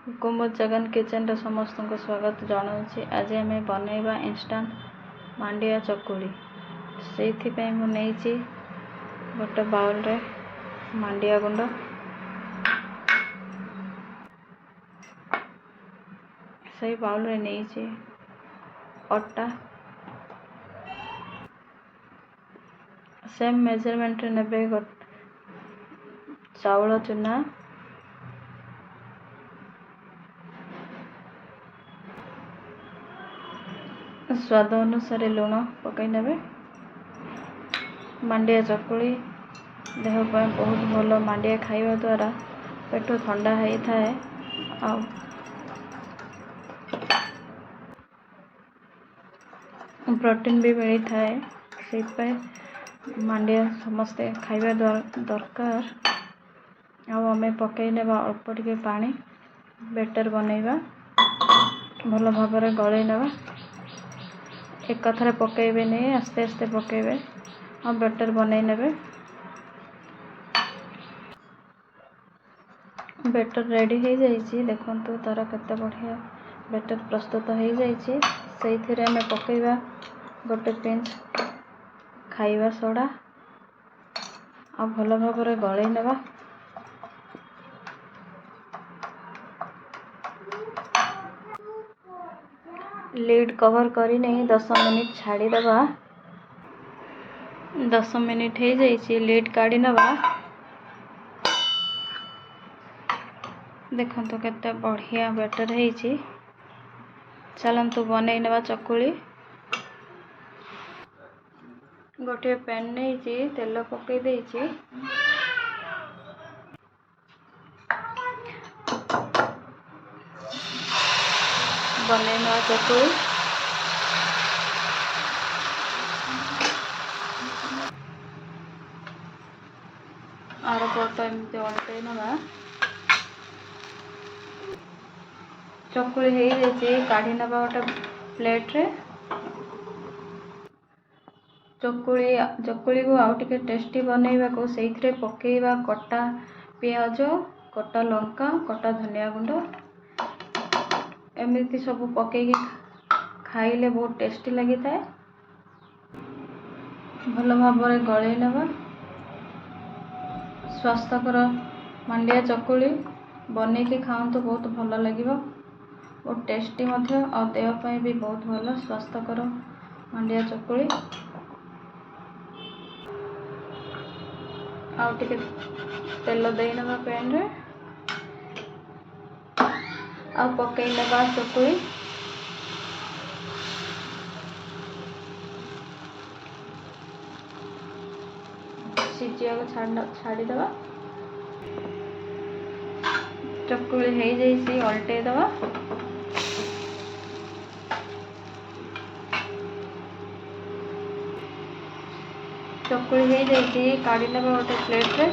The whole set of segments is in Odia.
କୁମୁଦ ଜଗନ୍ କିଚେନ୍ରେ ସମସ୍ତଙ୍କୁ ସ୍ୱାଗତ ଜଣାଉଛି। ଆଜି ଆମେ ବନେଇବା ଇନଷ୍ଟାଣ୍ଟ ମାଣ୍ଡିଆ ଚକୁଳି। ସେଇଥିପାଇଁ ମୁଁ ନେଇଛି ଗୋଟେ ବାଉଲରେ ମାଣ୍ଡିଆ ଗୁଣ୍ଡ, ସେଇ ବାଉଲରେ ନେଇଛି ଅଟା। ସେମ୍ ମେଜରମେଣ୍ଟରେ ନେବେ ଚାଉଳ ଚୁନା, ସ୍ୱାଦ ଅନୁସାରେ ଲୁଣ ପକାଇ ନେବେ। ମାଣ୍ଡିଆ ଚକୁଳି ଦେହ ପାଇଁ ବହୁତ ଭଲ। ମାଣ୍ଡିଆ ଖାଇବା ଦ୍ୱାରା ପେଟ ଥଣ୍ଡା ହେଇଥାଏ ଆଉ ପ୍ରୋଟିନ୍ ବି ମିଳିଥାଏ। ସେଇଥିପାଇଁ ମାଣ୍ଡିଆ ସମସ୍ତେ ଖାଇବା ଦରକାର। ଆଉ ଆମେ ପକାଇ ନେବା ଅଳ୍ପ ଟିକେ ପାଣି, ବେଟର୍ ବନେଇବା, ଭଲ ଭାବରେ ଗଳେଇ ନେବା। ଏକାଥରେ ପକାଇବେନି, ଆସ୍ତେ ଆସ୍ତେ ପକାଇବେ ଆଉ ବେଟର୍ ବନେଇ ନେବେ। ବେଟର୍ ରେଡ଼ି ହେଇଯାଇଛି। ଦେଖନ୍ତୁ ତା'ର କେତେ ବଢ଼ିଆ ବେଟର୍ ପ୍ରସ୍ତୁତ ହେଇଯାଇଛି। ସେଇଥିରେ ଆମେ ପକାଇବା ଗୋଟେ ପିଞ୍ଚ ଖାଇବା ସୋଡ଼ା ଆଉ ଭଲ ଭାବରେ ଗଳେଇ ନେବା। ଲିଡ୍ କଭର୍ କରିନେଇ 10 ମିନିଟ୍ ଛାଡ଼ିଦେବା। 10 ମିନିଟ୍ ହେଇଯାଇଛି, ଲିଡ୍ କାଢ଼ି ନେବା। ଦେଖନ୍ତୁ କେତେ ବଢ଼ିଆ ବେଟର୍ ହେଇଛି। ଚାଲନ୍ତୁ ବନେଇ ନେବା ଚକୁଳି। ଗୋଟିଏ ପ୍ୟାନ୍ ନେଇଛି, ତେଲ ପକାଇ ଦେଇଛି। ବନେଇ ନେବା ଚକୁଳି। ଆର ପଟ ଏମିତି ଅଲଟେଇ ନେବା। ଚକୁଳି ହେଇଯାଇଛି, କାଢ଼ି ନେବା ଗୋଟେ ପ୍ଲେଟ୍ରେ। ଚକୁଳିକୁ ଆଉ ଟିକେ ଟେଷ୍ଟି ବନେଇବାକୁ ସେଇଥିରେ ପକାଇବା କଟା ପିଆଜ, କଟା ଲଙ୍କା, କଟା ଧନିଆ ଗୁଣ୍ଡ, ଏମିତି ସବୁ ପକାଇକି ଖାଇଲେ ବହୁତ ଟେଷ୍ଟି ଲାଗିଥାଏ। ଭଲ ଭାବରେ ଗଳେଇ ନେବା। ସ୍ୱାସ୍ଥ୍ୟକର ମାଣ୍ଡିଆ ଚକୁଳି ବନେଇକି ଖାଆନ୍ତୁ, ବହୁତ ଭଲ ଲାଗିବ, ବହୁତ ଟେଷ୍ଟି ମଧ୍ୟ, ଆଉ ଦେହ ପାଇଁ ବି ବହୁତ ଭଲ। ସ୍ୱାସ୍ଥ୍ୟକର ମାଣ୍ଡିଆ ଚକୁଳି। ଆଉ ଟିକେ ତେଲ ଦେଇନେବା ପ୍ୟାନ୍ରେ ଆଉ ପକାଇ ନେବା ଚକୁଳି। ସିଝିବାକୁ ଛାଡ଼ିଦେବା। ଚକୁଳି ହେଇଯାଇଛି, ଅଲଟେଇ ଦେବା। ଚକୁଳି ହେଇଯାଇଛି, କାଢ଼ି ନେବା ଗୋଟେ ପ୍ଲେଟ୍ରେ।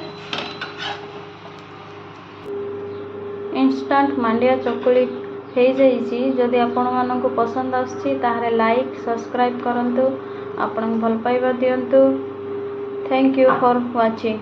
ଇନଷ୍ଟାଣ୍ଟ ମାଣ୍ଡିଆ ଚକୁଳି ହେଇଯାଇଛି। ଯଦି ଆପଣମାନଙ୍କୁ ପସନ୍ଦ ଆସୁଛି ତାହେଲେ ଲାଇକ୍, ସବସ୍କ୍ରାଇବ୍ କରନ୍ତୁ, ଆପଣଙ୍କୁ ଭଲ ପାଇବା ଦିଅନ୍ତୁ। Thank you for watching.